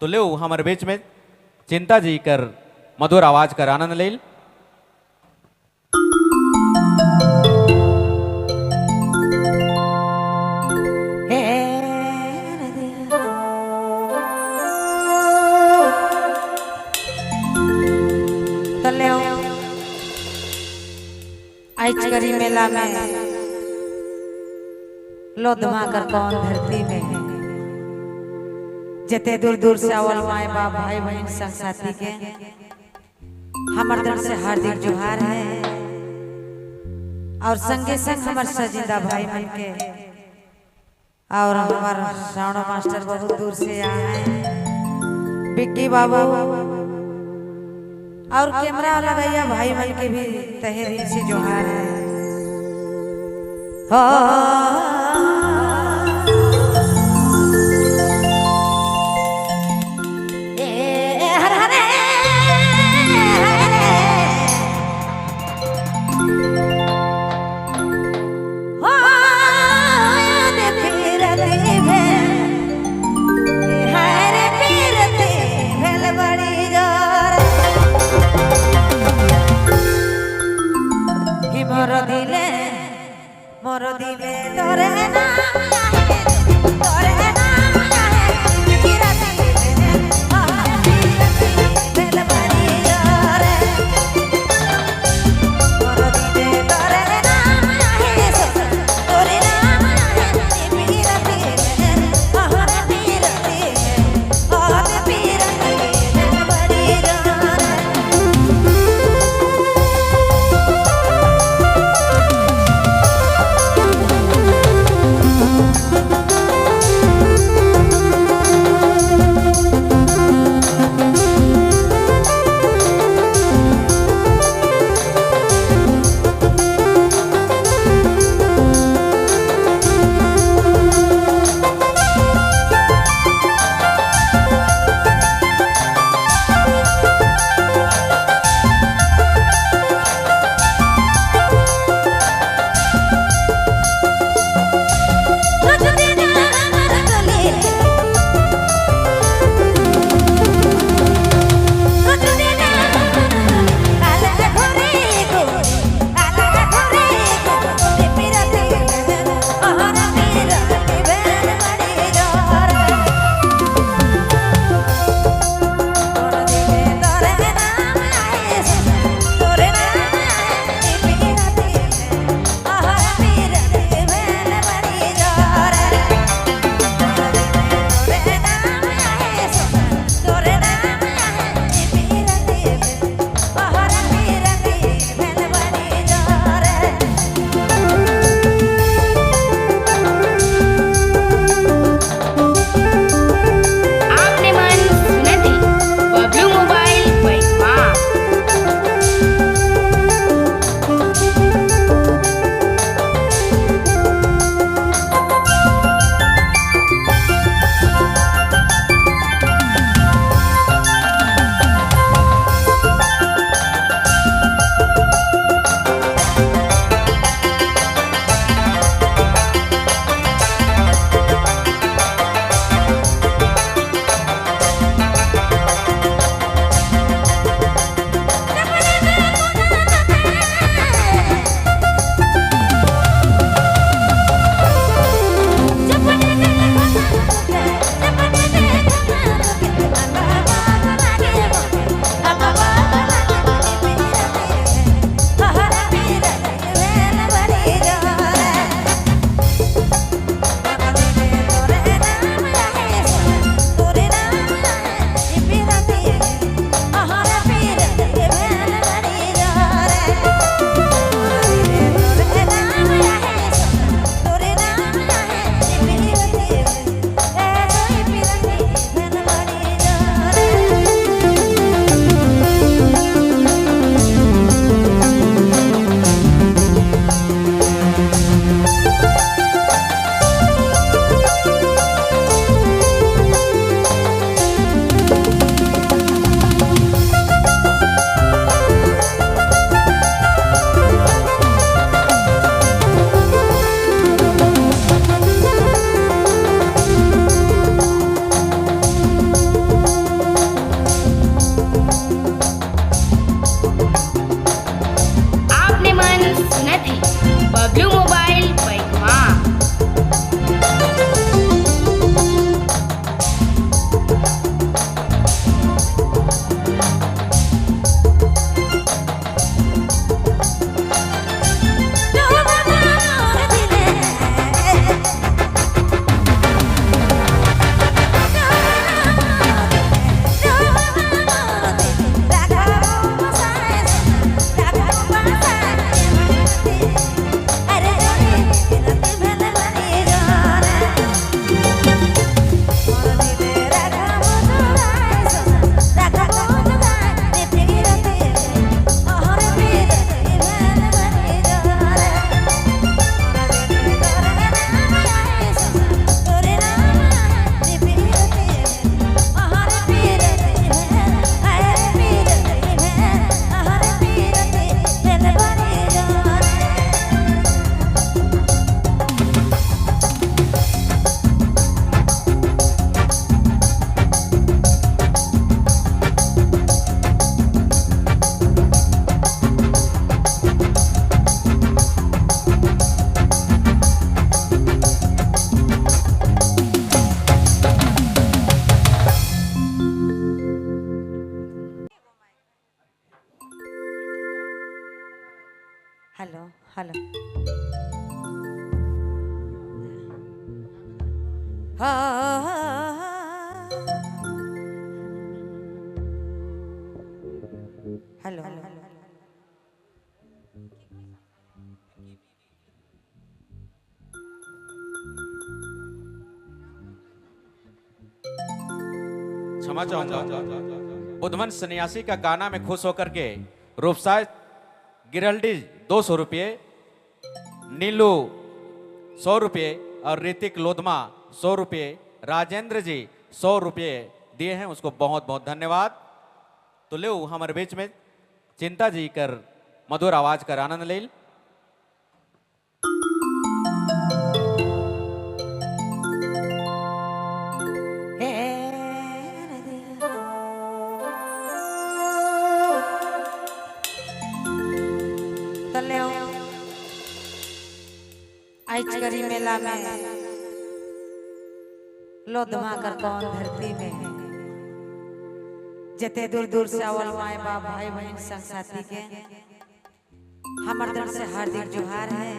तो ले हमारे बीच में चिंता जी कर मधुर आवाज कर आनंद लेल। आइचकरी मेला में लोधमा कर कौन धरती में जते दूर दूर से आवल माए बाप भाई बहन संग साथी के हमार तरफ से हार्दिक जोहार है। और संगे संग हमार सजिंदा भाई मन के और हमार श्रावण मास्टर बहुत दूर से आए हैं, बिक्की बाबू और कैमरा वाला भैया भाई मन के भी तहे दिल से जोहार है। हो हर हरे मोर दिले तोरे हेलो हेलो क्षमा चाहूंगा। बुधवन सन्यासी का गाना में खुश होकर के रूपसाय गिरल्डी 200 रुपये, नीलू 100 रुपये और ऋतिक लोधमा 100 रुपये, राजेंद्र जी 100 रुपये दिए हैं, उसको बहुत बहुत धन्यवाद। तो ले हमारे बीच में चिंता जी कर मधुर आवाज कर आनंद ले। करी मेला में लोधमा कर कौन धरती में जते दूर दूर से आवल माए बाप भाई बहन संग साथी के हमार तरफ से हार्दिक जोहार है।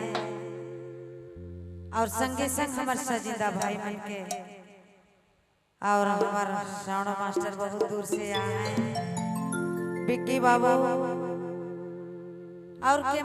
और संगे संग हमार सजिंदा भाई मन के और हमार साउंड मास्टर बहुत दूर से आए हैं बिक्की बाबू और के